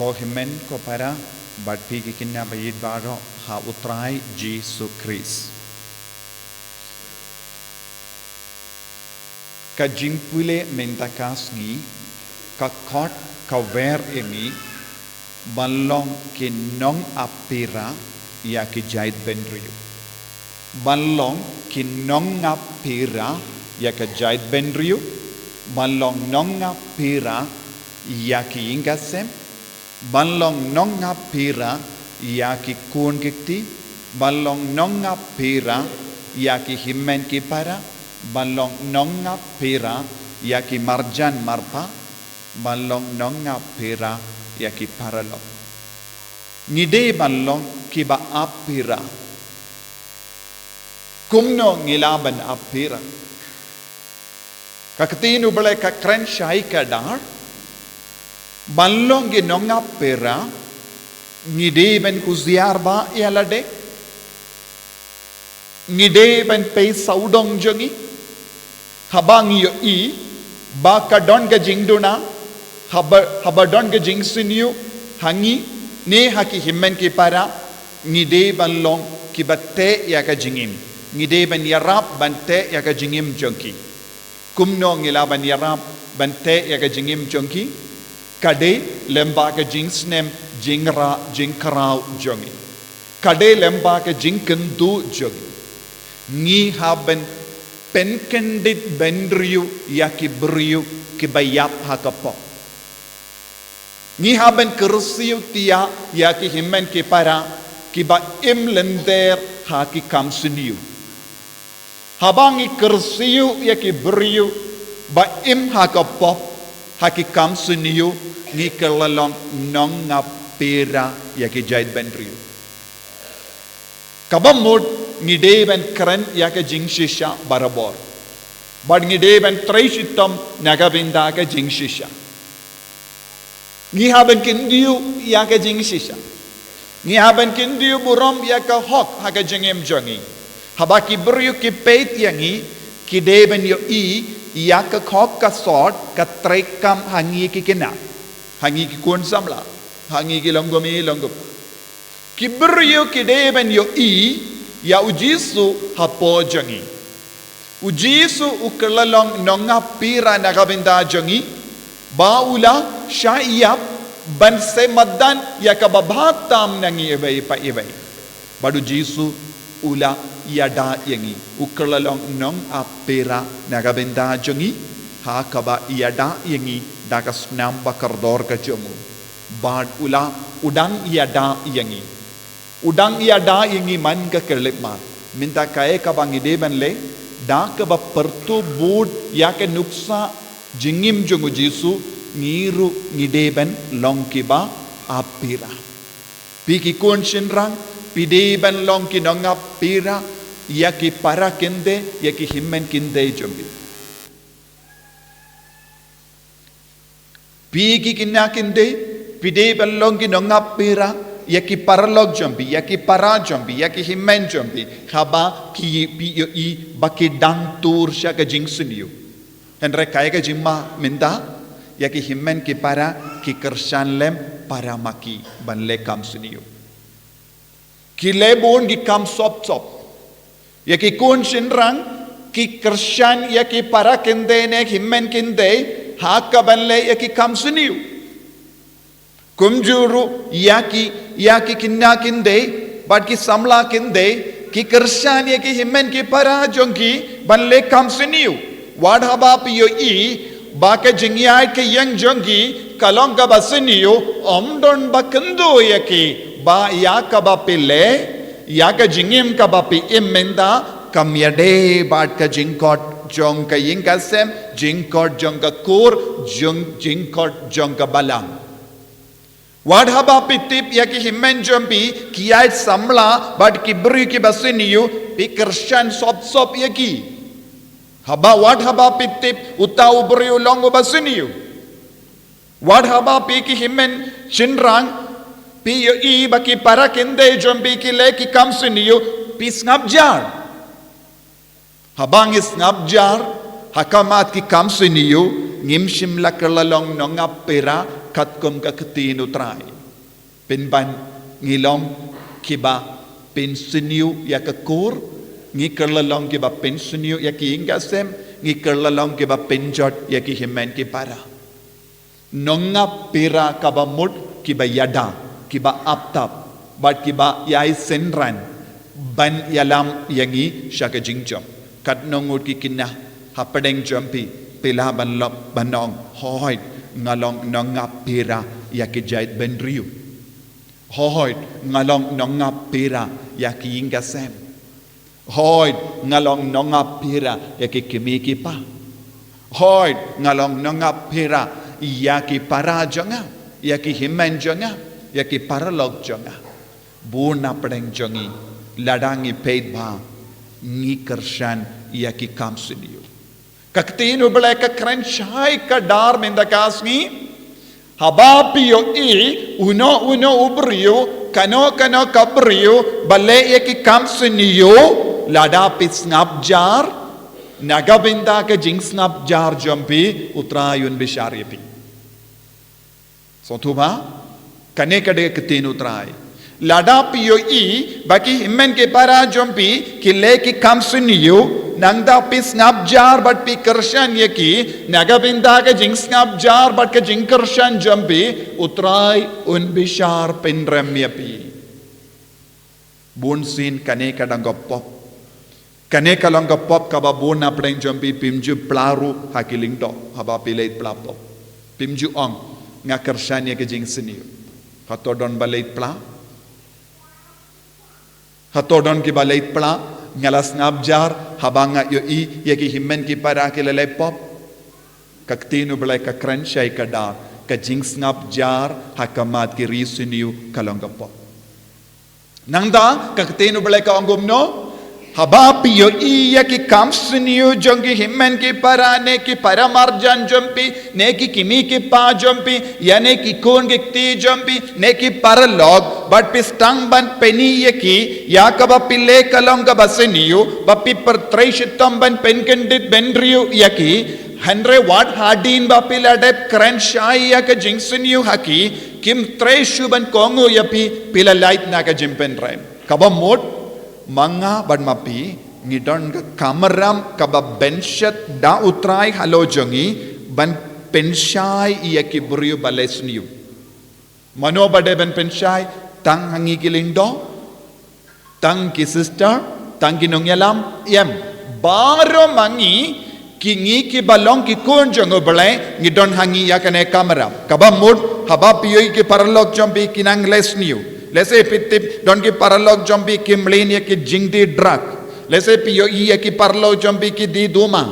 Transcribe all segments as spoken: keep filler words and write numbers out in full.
Ko hynmen ko para, bad phi ki khynnah ba ïeit baroh ha U Trai Jisu Khrist. Ka jingpule mynta ka sngi, ka khot ka wer ïa ngi, ban long ki nongap pira ïa ki jait bynriew. Ban long ki nongap pira ïa ka jait bynriew, ban long nongap pira ïa ki ïing ki sem, ban long nongap pira ïa ki khun ki kti, ban long nongap pira ïa ki hynmen ki para, ban long nongap pira ïa ki marjan marpa, ban long nongap pira ïa ki paralok. Ngi dei ban long kiba ap pira. Kumno ngi lah ban ap pira? Ka ktien U Blei ka kren shai kdar, ban long ki nongap pira, ngi dei ban husiar bha ïa lade. Ngi dei ban peit sawdong jong ngi. Haba ngi ïohi ba ka don ka jingduna, haba, haba don ka jingsniew ha ngi ne ha ki hynmen ki para, ngi dei ban long kiba teh ïa ka jingim. Ngi dei ban ïarap ban teh ïa ka jingim jong ki. Kumno ngi lah ban ïarap ban teh ïa ka jingim jong ki? Ka dei lem bad ka jingsnem jingra jingkraw jong ngi. Ka dei lem bad ka jingkynduh jong ngi. Ngi hap ban pynkyndit bynriew ïa ki briew kiba ïap ha ka pop. Ngi hap ban kyrsiew tiah ïa ki hynmen ki para kiba im lynter ha ki kam sniew. Haba ngi kyrsiew ïa ki briew ba im ha ka pop ha ki kam sniew, ngi kylla long nongap pira ïa ki jait bynriew. Kaba mut ngi dei ban kren ïa ka jingshisha barabor. Bad ngi dei ban trei shitom na ka bynta ka jingshisha. Ngi hap ban kyntiew ïa ka jingshisha. Ngi hap ban kyntiew burom ïa ka hok ha ka jingim jong ngi. Haba ki briew ki peit ïa ngi, ki dei ban ïohi ïa ka hok ka sot ka treikam ha ngi ki khynnah, ha ngi ki khun samla, ha ngi ki longkmie longkpa. Ki briew ki dei ban ïohi ïa U Jisu hapoh jong ngi. U Jisu u kylla long nongap pira na ka bynta jong ngi, ba u la shah ïap ban seh madan ïa kaba bha tam na ngi iwei pa iwei. Bad U Jisu u la ïada ïa ngi, u kylla long nongap pira na ka bynta jong ngi, ha kaba ïada ïa ngi da ka snam ba kordor ka jong u. Bad u la, u dang ïada ïa ngi. U dang ïada ïa ngi man ka khyllipmat. Mynta kaei kaba ngi dei ban leh, da kaba pyrtuh bud ïa ka nuksa jingim jong U Jisu, ngi ruh ngi dei ban long kiba ap pira. Phi ki khun shynrang, phi dei ban long ki nongap pira ïa ki para kynthei, ïa ki hynmen kynthei jong phi. Phi ki khynnah kynthei, phi dei ban long ki nongap pira ïa ki paralok jong phi, ïa ki para jong phi, ïa ki hynmen jong phi, haba ki, phi ïohi ba ki dang tur sha ka jingsniew. Hynrei kaei ka jingma mynta, ïa ki hynmen ki para ki kyrshan lem para ma ki ban leh kam sniew. Ki leh bun ki kam sop sop. Ïa ki khun shynrang ki kyrshan ïa ki para kynthei ne hynmen kynthei ha kaban leh ïa ki kam sniew. Kumjuh ruh ïa ki, ïa ki khynnah kynthei bad ki samla kynthei ki kyrshan ïa ki hynmen ki para jong ki ban leh kam sniew. Wat haba phi ïohi ba ka jingïaid ka ïeng jong ki ka long kaba sniew, ym don ba kynduh ïa ki, ba ïa kaba phi leh, ïa ka jingim kaba phi im mynta, kam ïadei bad ka jingkhot jong ka ïing ka sem, jingkhot jong ka kur, jong, jingkhot jong ka balang. Wat haba phi tip ïa ki hynmen jong phi ki ïaid samla bad ki briew kiba sniew, phi kyrshan sop sop ïa ki. Haba, wat haba phi tip uta u briew u long uba sniew. Wat haba phi ki hynmen shynrang phi ïohi ba ki para kynthei jong phi ki leh ki kam sniew, phi sngap jar. Haba ngi sngap jar ha khmat ki kam sniew, ngim shym la kylla long nongap pira katkum ka ktien U Trai. Pynban ngi long kiba pynsniew ïa ka kur, ngi kylla long kiba pynsniew ïa ki ïing ki sem, ngi kylla long kiba pynjot ïa ki hynmen ki para. Nongap pira kaba mut kiba ïada, kiba aptap, bad kiba ïai synran ban ïalam ïa ngi sha ka jingjop. Katno ngut ki kynnoh hapdeng jong phi, phi lah ban lap ban ong, hooid, nga long nongap pira ïa ki jait bynriew. Hooid, nga long nongap pira ïa ki ïing ki sem. Hooid, nga long nongap pira ïa ki kmie ki kpa. Hooid, nga long nongap pira ïa ki para jong nga, ïa ki hynmen jong nga, ïa ki paralok jong nga. Bun na pdeng jong ngi, lada ngi peit bha, ngi kyrshan ïa ki kam sniew. Ka ktien U Blei ka kren shai kdar mynta ka sngi. Haba phi ïohi uno uno u briew, kano kano ka briew ba leh ïa ki kam sniew, lada phi sngap jar, na ka bynta ka jingsngap jar jong phi, U Trai un bishar ïa phi. Sngewthuh bha, kane ka dei ka ktien U Trai. Lada phi ïohi ba ki hynmen ki para jong phi ki leh ki kam sniew, nangta phi sngap jar bad phi kyrshan ïa ki, na ka bynta ka jingsngap jar bad ka jingkyrshan jong phi, U Trai un bishar pynrem ïa phi. Bun sien kane ka dang ka pop. Kane ka long ka pop kaba bun na pdeng jong phi phim ju pla ruh ha ki lyngdoh haba phi leit pla pop. Phim ju ong, nga kyrshan ïa ka jingsniew. Hato don ba leit pla? Hato don kiba leit pla? Nga la sngap jar haba nga ïohi ïa ki hynmen ki para ki la leit pop. Ka ktien U Blei ka kren shai kdar, ka jingsngap jar ha khmat ki ri sniew ka long ka pop. Nangta ka ktien U Blei ka ong kumno? Haba phi ïohi ïa ki kam sniew jong ki hynmen ki para, ne ki para marjan jong phi, ne ki kmie ki kpa jong phi, ïa ne ki khun ki kti jong phi, ne ki paralok, bad phi sdang ban pyni ïa ki ïa kaba phi leh ka long kaba sniew, ba phi pyrtrei shitom ban pynkyndit bynriew ïa ki, hynrei wat hadien ba phi la dep kren shai ïa ka jingsniew ha ki, kim trei shuh ban kohnguh ïa phi, phi la lait na ka jingpynrem. Kaba mut, ma nga bad ma phi, ngi don ka kamram kaba pynshet da U Trai halor jong ngi, ban pynshai ïa ki briew ba leh sniew. Mano ba dei ban pynshai? Tang ha ngi ki lyngdoh, tang ki sister, tang ki nongïalam, em. Baroh ma ngi, ki ngi kiba long ki khun jong U Blei, ngi don ha ngi ïa kane kamram. Kaba mut, haba phi ïohi ki paralok jong phi ki nang leh sniew. Lehse phi tip don ki paralok jong phi ki mlien ïa ki jingdie drug. Lehse phi ïohi ïa ki paralok jong phi ki die duma.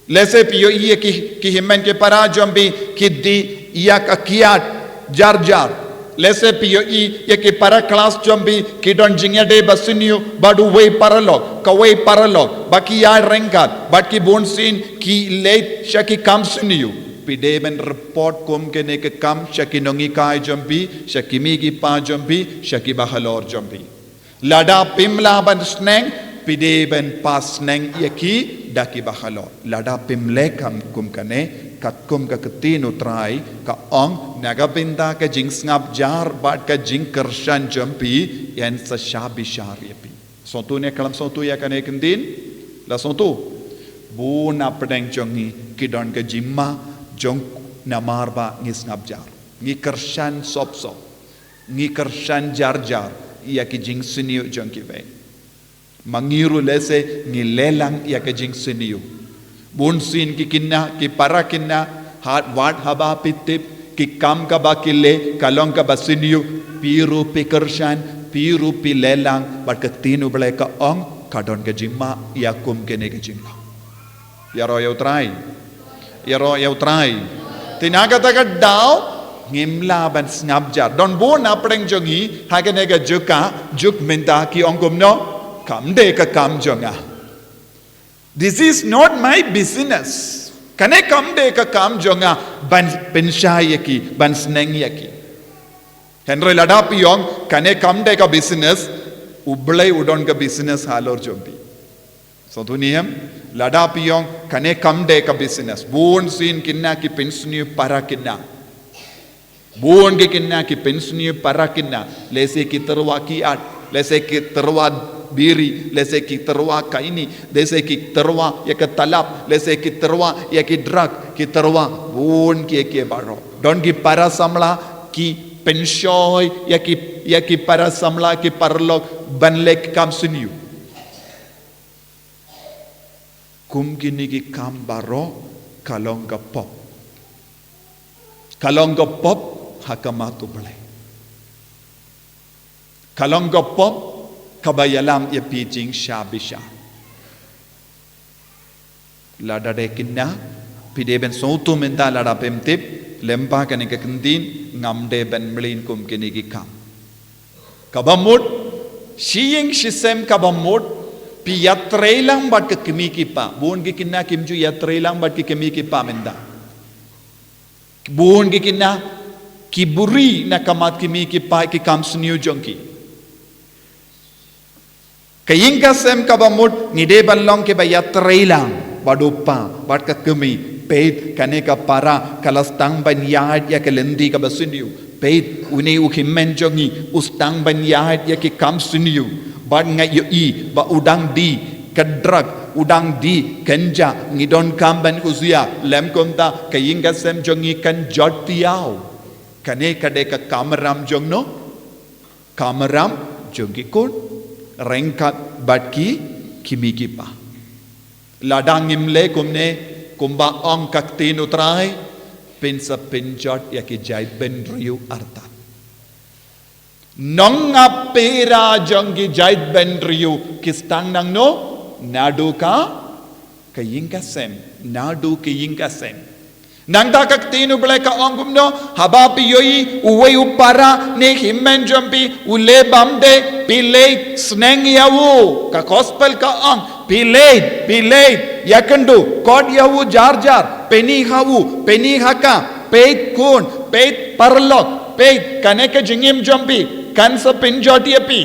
Lehse phi ïohi ïa ki, ki hynmen ki para jong phi ki die ïa ka kiad jar jar. Lehse phi ïohi ïa ki para klas jong phi ki don jingïadei ba sniew bad uwei paralok, kawei paralok, ba ki ïaryngkat, bad ki bun sien ki leit sha ki kam sniew. Phi dei ban report kum kane ka kam sha ki nonghikai jong phi, sha ki kmie ki kpa jong phi, sha kiba halor jong phi. Lada phim lah ban sneng, phi dei ban pasneng ïa ki da kiba halor. Lada phim leh kam kum kane, katkum ka ktien U Trai ka ong, na ka bynta ka jingsngap jar bad ka jingkyrshan jong phi, yn sa shah bishar ïa phi. Sngewthuh ne khlem sngewthuh ïa kane ka ktien? La sngewthuh? Bun na pdeng jong ngi ki don ka jingma jong namar ba ngi sngap jar, ngi kyrshan sop sop, ngi kyrshan jar jar ïa ki jingsniew jong kiwei. Ma ngi ruh lehse ngi lehlang ïa ka jingsniew. Bun sien ki khynnah, ki para khynnah, wat haba phi tip ki kam kaba ki leh ka long kaba sniew, phi ruh phi kyrshan, phi ruh phi lehlang, bad ka ktien U Blei ka ong ka don ka jingma ïa kum kane ka jinglong. Ïaroh ïa U Trai. Ïaroh ïa U Trai. Te na kata ka daw, ngim lah ban sngap jar. Don bun na pdeng jong ngi ha kane ka juk ka, juk mynta ki ong kumno? Kam dei ka kam jong nga. This is not my business. Kane kam dei ka kam jong nga ban pynshai ïa ki, ban sneng ïa ki. Hynrei lada phi ong kane kam dei ka business, U Blei u don ka business halor jong phi. Sngewthuh ne em? Lada phi ong kane kam dei ka business, bun sien khynnah ki pynsniew para khynnah. Bun ki kynja ki pynsniew para kynja, lehse ki tyrwa ki at, lehse ki tyrwa biri, lehse ki tyrwa kaini, lehse ki tyrwa ïa ka talap, lehse ki tyrwa ïa ki drug, ki tyrwa bun ki ki baroh. Don ki para samla ki pynshoi ïa ki, ïa ki para samla ki paralok ban leh ki kam sniew. Kum kine ki kam baroh ka long ka pop. Ka long ka pop ha khmat U Blei. Ka long ka pop kaba ïalam ïa phi jingsha bishar. Lada dei kynja, phi dei ban sngewthuh mynta, lada phim tip, lyngba kane ka ktien, ngam dei ban mlien kum kine ki kam. Kaba mut, shi ïing shi sem kaba mut, phi ïatrei lang bad ki kmie ki kpa. Bun ki kynja kim ju ïatrei lang bad ki kmie ki kpa mynta. Bun ki kynja ki buri na khmat ki kmie ki kpa ki kam sniew jong ki. Ka ïing ka sem kaba mut ngi dei ban long kiba ïatrei lang bad u kpa bad ka kmie. Peit, kane ka para ka la sdang ban ïaid ïa ka lynti kaba sniew. Peit, une u hynmen jong ngi u sdang ban ïaid ïa ki kam sniew. Bad nga ïohi ba u dang die ka drug, u dang die ka kynja, ngi donkam ban khuslai lem, kumta ka ïing ka sem jong ngi kan jot thiaw. Kane ka dei ka kamram jong no? Kamram jong ki khun, ryngkat bad ki kmie ki kpa. Lada ngim leh kumne, kumba ong ka ktien U Trai, phin sa pynjot ïa ki jaitbynriew artat. Nongap para jong ki jaitbynriew ki sdang nangno? Naduh ka, ka ïing ka sem, naduh ka ïing ka sem. Nangta ka ktien U Blei ka ong kumno, haba phi ïohi uwei u para ne hynmen jong phi u leh bymdei, phi leit sneng ïa u. Ka gospel ka ong, phi leit, phi leit, ïakynduh, khot ïa u jar jar, pyni ha u, pyni ha ka, peit khun, peit paralok, peit, kane ka jingim jong phi kan sa pynjot ïa phi.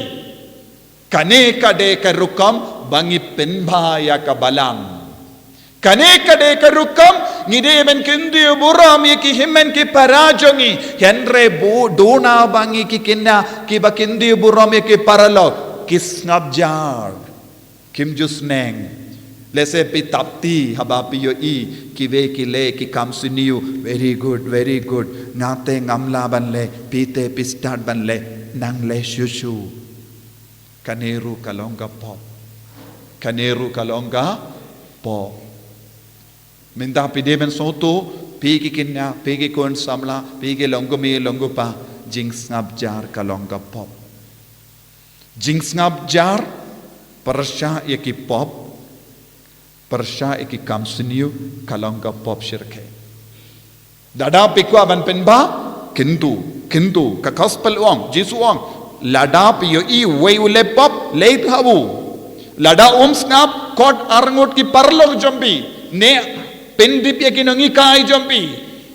Kane ka dei ka rukom ba ngi pynbha ïa ka balang. Kane ka dei ka rukom ngi dei ban kyntiew burom ïa ki hynmen ki para jong ngi. Hynrei bun, duna ba ngi ki kynja kiba kyntiew burom ïa ki paralok, ki sngap jar, kim ju sneng. Lehse phi tap ti haba phi ïohi kiwei ki leh ki kam sniew, very good, very good. Nga te ngam lah ban leh, phi te phi stad ban leh, nang leh shuh shuh. Kane ruh ka long ka pop. Kane ruh ka long ka pop. Mynta phi dei ban sngewthuh, phi ki kynja, phi ki khun samla, phi ki long kmie long kpa, jingsngap jar ka long ka pop. Jingsngap jar, pyrshah ïa ki pop, pyrshah ïa ki kam sniew, ka long ka pop shyrkhei. Lada phi kwah ban pynbha, kyntu, kyntu, ka gospel ong, Jisu ong, lada phi ïohi uwei u leh pop, leit ha u. Lada um sngap, khot arngut ki paralok jong phi, ne pyndep ïa ki nonghikai jong phi.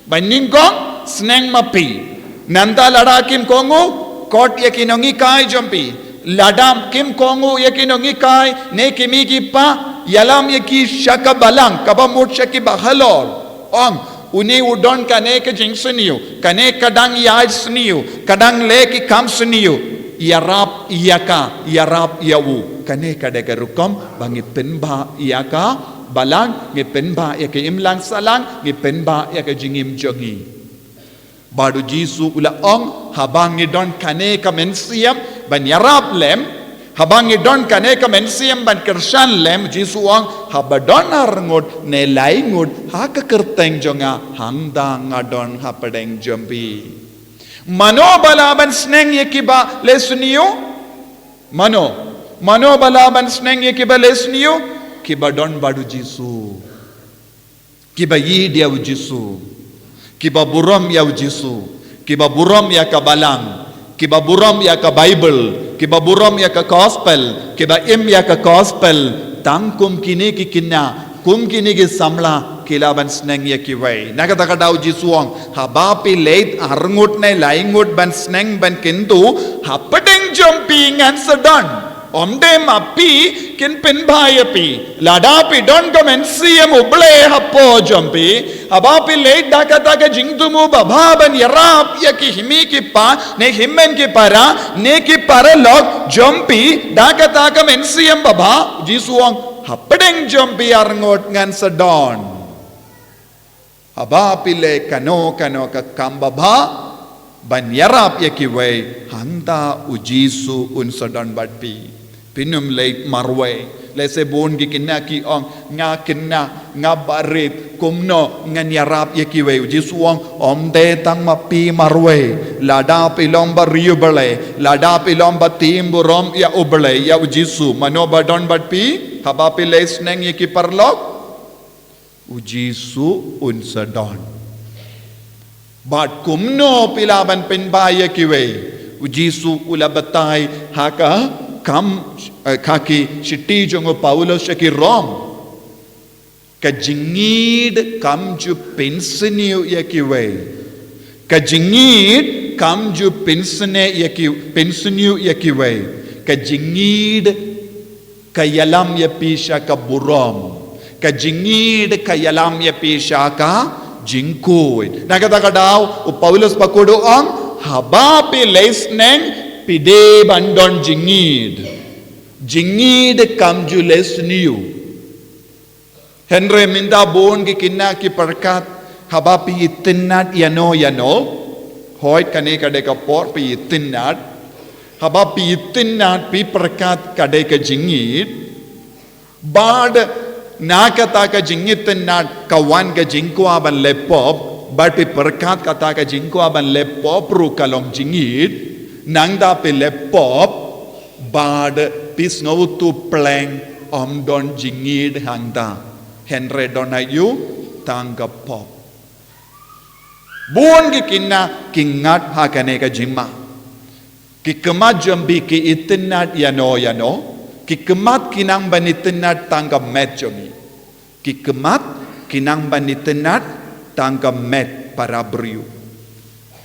Ba nyngkong, sneng ma phi. Nangta lada kim kohnguh, khot ïa ki nonghikai jong phi. Lada kim kohnguh ïa ki nonghikai, ne ki kmie ki kpa, ïalam ïa ki sha ka balang, kaba mut sha ki bahalor. Ong, une u don kane ka jingsniew, kane ka dang ïaid sniew, ka dang leh ki kam sniew. Ïarap ïa ka, ïarap ïa u. Kane ka dei ka rukom ba ngi pynbha ïa ka balang, ngi pynbha ïa ka imlang sahlang, ngi pynbha ïa ka jingim jong ngi. Bad u Jisu u la ong, haba ngi don kane ka mynsiem ban ïarap lem, haba ngi don kane ka mynsiem ban kyrshan lem, Jisu u ong, haba don arngut ne laingut ha ka kyrteng jong nga, hangta nga don hapdeng jong phi. Mano ba lah ban sneng ïa kiba leh sniew? Mano? Mano ba lah ban sneng ïa kiba leh sniew? Kiba don bad u Jisu. Kiba ïeit ïa u Jisu. Kiba burom ïa u Jisu. Kiba burom ïa ka balang. Kiba burom ïa ka Baibl. Kiba burom ïa ka gospel. Kiba im ïa ka gospel. Tang kum kine ki kynja, kum kine ki samla, ki lah ban sneng ïa kiwei. Na kata ka daw Jisu u ong, haba phi leit arngut ne laingut ban sneng ban kyntu, hapdeng jong phi ngan sa don. Ym dei ma phi kin pynbha ïa phi. Lada phi don kum u Mynsiem U Blei hapoh jong phi, haba phi leit da kata ka jingthmu babha ban ïarap ïa ki hynmen ki pa, ne hynmen ki para, ne ki paralok jong phi, da kata ka Mynsiem Babha, Jisu u ong, hapdeng jong phi arngut ngan sa don. Haba phi leh kano kano ka kam babha ban ïarap ïa kiwei, hangta u Jisu un sa don bad phi. Phin ym leit marwei. Lehse bun ki khynnah ki ong, nga khynnah, nga barit, kumno ngan ïarap ïa kiwei. U Jisu u ong, ym dei tang ma phi marwei. Lada phi long bariewblei, lada phi long ba tim burom ïa U Blei, ïa u Jisu, mano ba don bad phi haba phi leh sneng ïa ki paralok? U Jisu un sa don. Bad kumno phi lah ban pynbha ïa kiwei? U Jisu u la batai ha ka kam, eh, ha ki shithi jong u Paulus sha ki Rom. Ka jingïeid kam ju pynsniew ïa kiwei. Ka jingïeid kam ju pynsniew ïa ki, pynsniew ïa kiwei. Ka jingïeid ka ïalam ïa phi sha ka burom. Ka jingïeid ka ïalam ïa phi sha ka jingkhuid. Na kata ka daw, u Paulus bakhuid u ong, haba phi leh sneng, phi dei ban don jingïeid. Jingïeid kam ju leh sniew. Hynrei mynta bun ki khynnah ki pyrkhat, haba phi itynnad ïano ïano, hooid kane ka dei ka por phi itynnad, haba phi itynnad phi pyrkhat ka dei ka jingïeid, bad na kata ka jingitynnad ka wan ka jingkwah ban leh pop, bad phi pyrkhat kata ka jingkwah ban leh pop ruh ka long jingïeid, nangta phi leh pop, bad phi sngewthuh pleng ym don jingïeid hangta. Hynrei don aïu? Tang ka pop. Bun ki khynnah ki ngat ha kane ka jingma. Ki khmat jong phi ki itynnad ïano ïano, ki khmat ki nang ban itynnad tang ka met jong ngi. Ki khmat ki nang ban itynnad tang ka met para briew.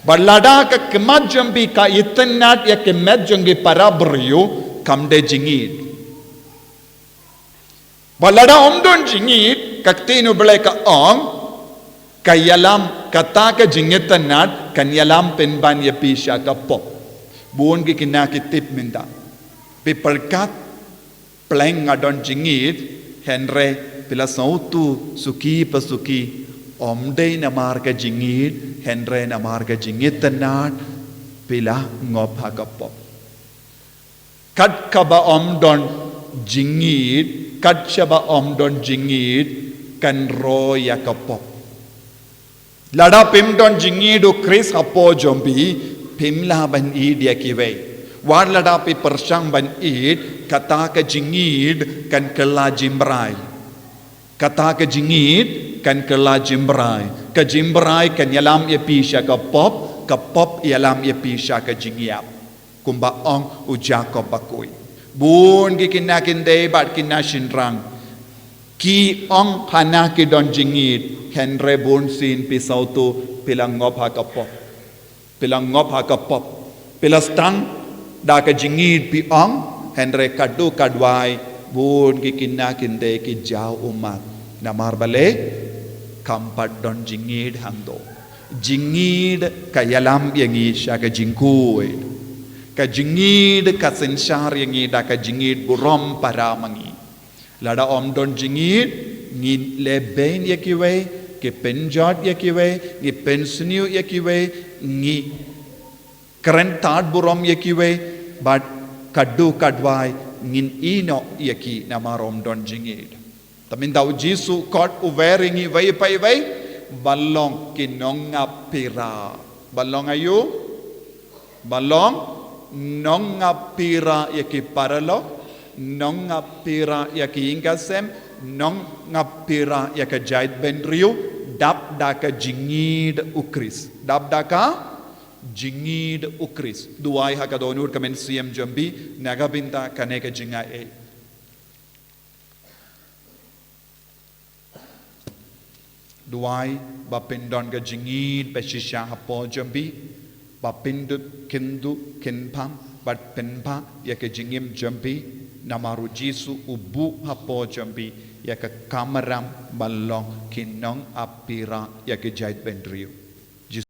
Bad lada ka khmat jong phi ka itynnad ïa ka met jong ki para briew, kam dei jingïeid. Bad lada ym don jingïeid, ka ktien U Blei ka ong, ka ïalam, kata ka jingitynnad kan ïalam pynban ïa phi sha ka pop. Bun ki khynnah ki tip mynta. Phi pyrkhat, pleng nga don jingïeid, hynrei phi la sngewthuh suki pa suki, ym dei namar ka jingïeid, hynrei namar ka jingitynnad, phi la ngop ha ka pop. Kat kaba ym don jingïeid, kat shaba ym don jingïeid, kan roi ïa ka pop. Lada phim don jingïeid u Khrist hapoh jong phi, phim lah ban ïeid ïa kiwei. Wat lada phi pyrshang ban ïeid, kata ka jingïeid kan kylla jingbrai. Kata ka jingïeid kan kylla jingbrai. Ka jingbrai kan ïalam ïa phi sha ka pop, ka pop ïalam ïa phi sha ka jingïap. Kumba ong u Jakob bakhuid. Bun ki khynnah khyndai bad khynnah shynrang. Ki ong hana ki don jingïeid, hynrei bunsien phi sngewthuh phi la ngop ha ka pop. Phi la ngop ha ka pop. Phi la sdang da ka jingïeid phi ong, hynrei katto katwai, bun ki khynnah khyndai ki jaw ummat. Namar balei? Kam pat don jingïeid hangto. Jingïeid ka ïalam ïa ngi sha ka jingkhuid. Ka jingïeid ka synshar ïa ngi da ka jingïeid burom para ma ngi. Lada ym don jingïeid, ngi lehbeiñ ïa kiwei, ngi pynjot ïa kiwei, ngi pynsniew ïa kiwei, ngi kren tad burom ïa kiwei, bad katto katwai ngin ïehnoh ïa ki namar ym don jingïeid. Te mynta u Jisu u khot u wer ïa ngi iwei pa iwei, ban long ki nongap pira. Ban long aïu? Ban long nongap pira ïa ki paralok, nongap pira ïa ki ïing ki sem, nongap pira ïa ka jaitbynriew, dap da ka jingïeid u Khrist. Dap da ka jingïeid u Khrist. Duwai ha ka dohnud ka mynsiem jong phi, na ka bynta kane ka jingaiei. Duwai ba pyndon ka jingïeid ba shisha hapoh jong phi, ba pynduh kynduh kynpham bad pynbha ïa ka jingim jong phi. Namar u Jisu u buh hapoh jong phi ïa ka kamram ban long ki nongap pyrshah ïa ki jaitbynriew.